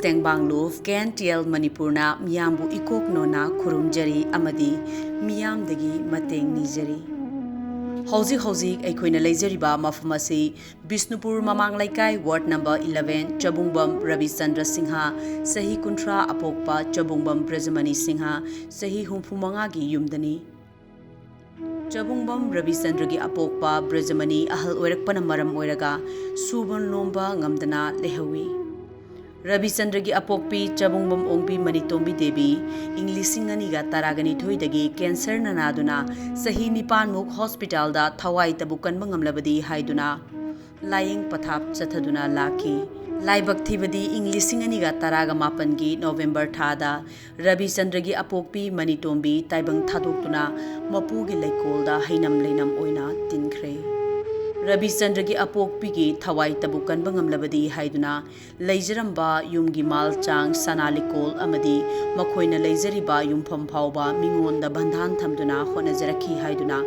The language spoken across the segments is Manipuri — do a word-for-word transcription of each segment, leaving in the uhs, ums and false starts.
ꯇꯦꯡꯕꯥꯡꯂꯨꯞ ꯀꯦ ꯑꯦꯟ ꯇꯤ ꯑꯦꯜ ꯃꯅꯤꯄꯨꯔꯅ ꯃꯤꯌꯥꯝꯕꯨ ꯏꯀꯣꯛ ꯅꯣꯟꯅ ꯈꯨꯔꯨꯝꯖꯔꯤ ꯑꯃꯗꯤ ꯃꯤꯌꯥꯝꯗꯒꯤ ꯃꯇꯦꯡ ꯅꯤꯖꯔꯤ꯫ ꯍꯧꯖꯤꯛ ꯍꯧꯖꯤꯛ ꯑꯩꯈꯣꯏꯅ ꯂꯩꯖꯔꯤꯕ ꯃꯐꯝ ꯑꯁꯤ ꯕꯤꯁꯅꯨꯄꯨꯔ ꯃꯃꯥꯡ ꯂꯩꯀꯥꯏ, ꯋꯥꯔꯗ ꯅꯝꯕꯔ ꯏꯂꯦꯚꯦꯟ, ꯆꯕꯨꯡꯕꯝ ꯔꯕꯤꯆꯟꯗ꯭ꯔ ꯁꯤꯡꯍ, ꯆꯍꯤ ꯀꯨꯟꯊ꯭ꯔꯥ, ꯑꯄꯣꯛꯄ ꯆꯕꯨꯡꯕꯝ ꯕ꯭ꯔꯖꯃꯅꯤ ꯁꯤꯡꯍ, ꯆꯍꯤ ꯍꯨꯝꯐꯨ ꯃꯉꯥꯒꯤ ꯌꯨꯝꯗꯅꯤ꯫ ꯆꯕꯨꯡꯕꯝ ꯔꯕꯤꯆꯟꯗ꯭ꯔꯒꯤ ꯑꯄꯣꯛꯄ ꯕ꯭ꯔꯖꯃꯅꯤ ꯑꯍꯜ ꯑꯣꯏꯔꯛꯄꯅ ꯃꯔꯝ ꯑꯣꯏꯔꯒ ꯁꯨꯕ ꯅꯣꯝꯕ ꯉꯝꯗꯅ ꯂꯩꯍꯧꯏ꯫ ꯔꯕꯤꯆꯟꯗ꯭ꯔꯒꯤ ꯑꯄꯣꯛꯄꯤ ꯆꯕꯨꯡꯕꯝ ꯑꯣꯡꯕꯤ ꯃꯅꯤꯇꯣꯝꯕꯤ ꯗꯦꯕꯤ ꯏꯪ ꯂꯤꯁꯤꯡ ꯑꯅꯤꯒ ꯇꯔꯥꯒ ꯅꯤꯊꯣꯏꯗꯒꯤ ꯀꯦꯟꯁꯔꯅ ꯅꯥꯗꯨꯅ ꯆꯍꯤ ꯅꯤꯄꯥꯟꯃꯨꯛ ꯍꯣꯁꯄꯤꯇꯥꯜꯗ ꯊꯋꯥꯏ ꯇꯕꯨ ꯀꯟꯕ ꯉꯝꯂꯕꯗꯤ ꯍꯥꯏꯗꯨꯅ ꯂꯥꯏꯌꯦꯡ ꯄꯊꯥꯞ ꯆꯠꯊꯗꯨꯅ ꯂꯥꯛꯈꯤ꯫ ꯂꯥꯏꯕꯛ ꯊꯤꯕꯗꯤ ꯏꯪ ꯂꯤꯁꯤꯡ ꯑꯅꯤꯒ ꯇꯔꯥꯒ ꯃꯥꯄꯟꯒꯤ ꯅꯣꯕꯦꯝꯕꯔ ꯊꯥꯗ ꯔꯕꯤꯆꯟꯗ꯭ꯔꯒꯤ ꯑꯄꯣꯛꯄꯤ ꯃꯅꯤꯇꯣꯝꯕꯤ ꯇꯥꯏꯕꯪ ꯊꯥꯗꯣꯛꯇꯨꯅ ꯃꯄꯨꯒꯤ ꯂꯩꯀꯣꯜꯗ ꯍꯩꯅꯝ ꯂꯩꯅꯝ ꯑꯣꯏꯅ ꯇꯤꯟꯈ꯭ꯔꯦ꯫ ꯔꯕꯤꯆꯟꯗ꯭ꯔꯒꯤ ꯑꯄꯣꯛꯄꯤꯒꯤ ꯊꯋꯥꯏ ꯇꯕꯨ ꯀꯟꯕ ꯉꯝꯂꯕꯗꯤ ꯍꯥꯏꯗꯨꯅ ꯂꯩꯖꯔꯝꯕ ꯌꯨꯝꯒꯤ ꯃꯥꯜ ꯆꯥꯡ, ꯁꯅꯥ ꯂꯤꯀꯣꯜ ꯑꯃꯗꯤ ꯃꯈꯣꯏꯅ ꯂꯩꯖꯔꯤꯕ ꯌꯨꯝꯐꯝ ꯐꯥꯎꯕ ꯃꯤꯉꯣꯟꯗ ꯕꯟꯙꯥꯟ ꯊꯝꯗꯨꯅ ꯍꯣꯠꯅꯖꯔꯛꯈꯤ ꯍꯥꯏꯗꯨꯅ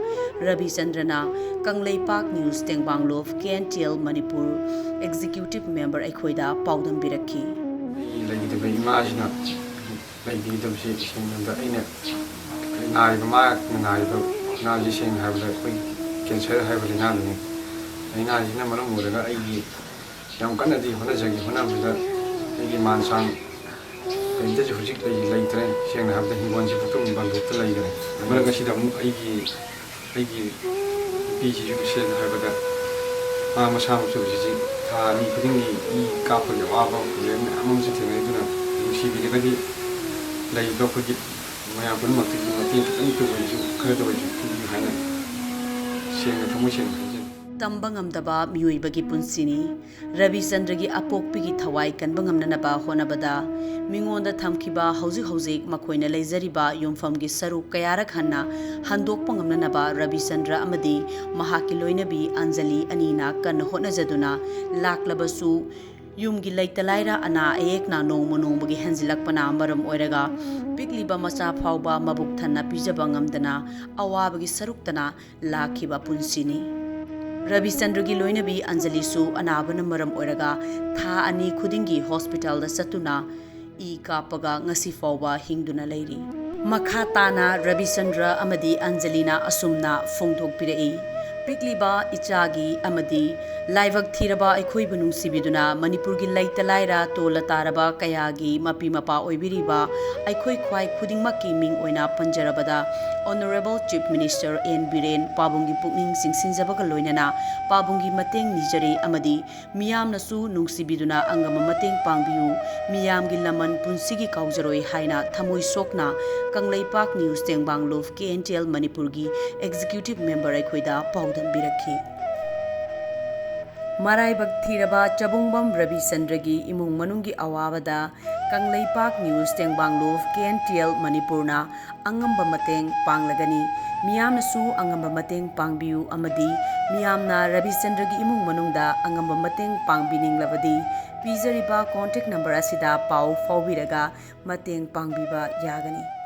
ꯔꯕꯤꯆꯟꯗ꯭ꯔꯅ ꯀꯪꯂꯩꯄꯥꯛ ꯅ꯭ꯌꯨꯁ ꯇꯦꯡꯕꯥꯡꯂꯨꯞ K N T L Manipur executive member ꯑꯩꯈꯣꯏꯗ ꯄꯥꯎꯗꯝꯕꯤꯔꯛꯈꯤ꯫ ꯑꯩꯒꯤ ꯂꯩꯈꯤꯗꯕ ꯏꯃꯥꯁꯤꯅ ꯂꯩꯕꯤꯒꯗꯕꯁꯦ ꯏꯁꯣꯔꯉꯣꯟꯗ ꯑꯩꯅ ꯅꯥꯔꯤꯕ, ꯃꯥꯅ ꯅꯥꯔꯤꯕ ꯂꯥꯏꯅꯥꯁꯤ ꯁꯦꯡꯅ ꯍꯥꯏꯔꯕꯗ ꯑꯩꯈꯣꯏ ꯀꯦꯟꯁꯔ ꯍꯥꯏꯕ ꯂꯥꯏꯅꯥꯗꯨꯅꯤ꯫ ꯂꯥꯏꯅꯥꯁꯤꯅ ꯃꯔꯝ ꯑꯣꯏꯔꯒ ꯑꯩꯒꯤ ꯌꯥꯝ ꯀꯟꯅꯗꯤ ꯍꯣꯠꯅꯖꯒꯦ꯫ ꯍꯣꯠꯅꯕꯁꯤꯗ ꯑꯩꯒꯤ ꯃꯥꯟꯁꯥꯡ ꯀꯔꯤꯝꯇꯁꯨ ꯍꯧꯖꯤꯛ ꯑꯩ ꯂꯩꯇ꯭ꯔꯦ꯫ ꯁꯦꯡꯅ ꯍꯥꯏꯔꯕꯗ ꯍꯤꯡꯒꯣꯜꯁꯤ ꯄꯨꯛꯇꯨꯝ ꯕꯟꯗꯣꯞꯇ ꯂꯩꯈ꯭ꯔꯦ꯫ ꯃꯔꯛ ꯑꯁꯤꯗ ꯑꯃꯨꯛ ꯑꯩꯒꯤ ꯑꯩꯒꯤ ꯅꯨꯄꯤꯁꯤꯁꯨ ꯁꯦꯡꯅ ꯍꯥꯏꯔꯕꯗ ꯃꯥ ꯃꯁꯥꯃꯛꯁꯨ ꯍꯧꯖꯤꯛꯁꯤ ꯊꯥ ꯑꯅꯤ ꯈꯨꯗꯤꯡꯒꯤ ꯏ ꯀꯥꯞꯄꯒꯤ ꯑꯋꯥꯕ ꯄ꯭ꯔꯣꯕ꯭ꯂꯦꯝ ꯃꯌꯥꯝ ꯑꯃꯁꯨ ꯊꯦꯡꯅꯩ꯫ ꯑꯗꯨꯅ ꯅꯨꯡꯁꯤꯕꯤꯔꯒꯗꯤ ꯂꯩꯔꯤꯕ ꯑꯩꯈꯣꯏꯒꯤ ꯃꯌꯥꯝ ꯄꯨꯝꯅꯃꯛꯇꯒꯤ ꯃꯇꯦꯡ ꯈꯤꯇꯪꯇ ꯑꯣꯏꯔꯁꯨ ꯈꯔꯗ ꯑꯣꯏꯔꯁꯨ ꯄꯤꯕꯤꯌꯨ ꯍꯥꯏꯅ ꯁꯦꯡꯅ ꯊꯃꯣꯏ ꯁꯦꯡꯅ ꯍꯥꯏꯖꯔꯤ꯫ ꯇꯝꯕ ꯉꯝꯗꯕ ꯃꯤꯑꯣꯏꯕꯒꯤ ꯄꯨꯟꯁꯤꯅꯤ꯫ ꯔꯕꯤꯆꯟꯗ꯭ꯔꯒꯤ ꯑꯄꯣꯛꯄꯤꯒꯤ ꯊꯋꯥꯏ ꯀꯟꯕ ꯉꯝꯅꯅꯕ ꯍꯣꯠꯅꯕꯗ ꯃꯤꯉꯣꯟꯗ ꯊꯝꯈꯤꯕ ꯍꯧꯖꯤꯛ ꯍꯧꯖꯤꯛ ꯃꯈꯣꯏꯅ ꯂꯩꯖꯔꯤꯕ ꯌꯨꯝꯐꯝꯒꯤ ꯁꯔꯨꯛ ꯀꯌꯥꯔꯛ ꯍꯟꯅ ꯍꯟꯗꯣꯛꯄ ꯉꯝꯅꯅꯕ ꯔꯕꯤꯆꯟꯗ꯭ꯔ ꯑꯃꯗꯤ ꯃꯍꯥꯛꯀꯤ ꯂꯣꯏꯅꯕꯤ ꯑꯟꯖꯂꯤ ꯑꯅꯤꯅ ꯀꯟꯅ ꯍꯣꯠꯅꯖꯗꯨꯅ ꯂꯥꯛꯂꯕꯁꯨ, ꯌꯨꯝꯒꯤ ꯂꯩꯇ ꯂꯥꯏꯔ ꯑꯅꯥ ꯑꯌꯦꯛꯅ ꯅꯣꯡꯃ ꯅꯣꯡꯃꯒꯤ ꯍꯦꯟꯖꯤꯜꯂꯛꯄꯅ ꯃꯔꯝ ꯑꯣꯏꯔꯒ ꯄꯤꯛꯂꯤꯕ ꯃꯆꯥ ꯐꯥꯎꯕ ꯃꯕꯨꯛ ꯊꯟꯅ ꯄꯤꯖꯕ ꯉꯝꯗꯅ ꯑꯋꯥꯕꯒꯤ ꯁꯔꯨꯛꯇꯅ ꯂꯥꯛꯈꯤꯕ ꯄꯨꯟꯁꯤꯅꯤ꯫ ꯔꯕꯤꯆꯟꯗ꯭ꯔꯒꯤ ꯂꯣꯏꯅꯕꯤ ꯑꯟꯖꯂꯤꯁꯨ ꯑꯅꯥꯕꯅ ꯃꯔꯝ ꯑꯣꯏꯔꯒ ꯊꯥ ꯑꯅꯤ ꯈꯨꯗꯤꯡꯒꯤ ꯍꯣꯁꯄꯤꯇꯥꯜꯗ ꯆꯠꯇꯨꯅ ꯏ ꯀꯥꯞꯄꯒ ꯉꯁꯤ ꯐꯥꯎꯕ ꯍꯤꯡꯗꯨꯅ ꯂꯩꯔꯤ꯫ ꯃꯈꯥ ꯇꯥꯅ ꯔꯕꯤꯆꯟꯗ꯭ꯔ ꯑꯃꯗꯤ ꯑꯟꯖꯂꯤꯅ ꯑꯁꯨꯝꯅ ꯐꯣꯡꯗꯣꯛꯄꯤꯔꯛꯏ, ꯄꯤꯛꯂꯤꯕ ꯏꯆꯥꯒꯤ ꯑꯃꯗꯤ ꯂꯥꯏꯕꯛ ꯊꯤꯔꯕ ꯑꯩꯈꯣꯏꯕꯨ ꯅꯨꯡꯁꯤꯕꯤꯗꯨꯅ ꯃꯅꯤꯄꯨꯔꯒꯤ ꯂꯩꯇ ꯂꯥꯏꯔ ꯇꯣꯜꯂ ꯇꯥꯔꯕ ꯀꯌꯥꯒꯤ ꯃꯄꯤ ꯃꯄꯥ ꯑꯣꯏꯕꯤꯔꯤꯕ ꯑꯩꯈꯣꯏ ꯈ꯭ꯋꯥꯏ ꯈꯨꯗꯤꯡꯃꯛꯀꯤ ꯃꯤꯡ ꯑꯣꯏꯅ ꯄꯟꯖꯔꯕꯗ, Honourable Chief Minister N Biren ꯄꯥꯕꯨꯡꯒꯤ ꯄꯨꯛꯅꯤꯡ ꯆꯤꯡꯁꯤꯟꯖꯕꯒ ꯂꯣꯏꯅꯅ ꯄꯥꯕꯨꯡꯒꯤ ꯃꯇꯦꯡ ꯅꯤꯖꯔꯤ ꯑꯃꯗꯤ ꯃꯤꯌꯥꯝꯅꯁꯨ ꯅꯨꯡꯁꯤꯕꯤꯗꯨꯅ ꯑꯉꯝꯕ ꯃꯇꯦꯡ ꯄꯥꯡꯕꯤꯌꯨ꯫ ꯃꯤꯌꯥꯝꯒꯤ ꯂꯃꯟ ꯄꯨꯟꯁꯤꯒꯤ ꯀꯥꯎꯖꯔꯣꯏ ꯍꯥꯏꯅ ꯊꯃꯣꯏ ꯁꯣꯛꯅ ꯀꯪꯂꯩꯄꯥꯛ ꯅ꯭ꯌꯨꯁ ꯇꯦꯡꯕꯥꯡ ꯂꯨꯞ ꯀꯦ ꯑꯦꯟ ꯇꯤ ꯑꯦꯜ ꯃꯅꯤꯄꯨꯔꯒꯤ ꯑꯦꯛꯖꯤꯀ꯭ꯌꯨꯇꯤꯚ ꯃꯦꯝꯕꯔ ꯑꯩꯈꯣꯏꯗ ꯄꯥꯎꯗꯝꯕꯤꯔꯛꯈꯤ꯫ ꯃꯔꯥꯏꯕꯛ ꯊꯤꯔꯕ ꯆꯕꯨꯡꯕꯝ ꯔꯕꯤꯆꯟꯗ꯭ꯔꯒꯤ ꯏꯃꯨꯡ ꯃꯅꯨꯡꯒꯤ ꯑꯋꯥꯕꯗ ꯀꯪꯂꯩꯄꯥꯛ ꯅ꯭ꯌꯨꯁ ꯇꯦꯡꯕꯥꯡ ꯂꯨꯞ ꯀꯦ ꯑꯦꯟ ꯇꯤ ꯑꯦꯜ ꯃꯅꯤꯄꯨꯔꯅ ꯑꯉꯝꯕ ꯃꯇꯦꯡ ꯄꯥꯡꯂꯒꯅꯤ꯫ ꯃꯤꯌꯥꯝꯅꯁꯨ ꯑꯉꯝꯕ ꯃꯇꯦꯡ ꯄꯥꯡꯕꯤꯌꯨ ꯑꯃꯗꯤ ꯃꯤꯌꯥꯝꯅ ꯔꯕꯤꯆꯟꯗ꯭ꯔꯒꯤ ꯏꯃꯨꯡ ꯃꯅꯨꯡꯗ ꯑꯉꯝꯕ ꯃꯇꯦꯡ ꯄꯥꯡꯕꯤꯅꯤꯡꯂꯕꯗꯤ ꯄꯤꯖꯔꯤꯕ ꯀꯣꯟꯇꯦꯛ ꯅꯝꯕꯔ ꯑꯁꯤꯗ ꯄꯥꯎ ꯐꯥꯎꯕꯤꯔꯒ ꯃꯇꯦꯡ ꯄꯥꯡꯕꯤꯕ ꯌꯥꯒꯅꯤ꯫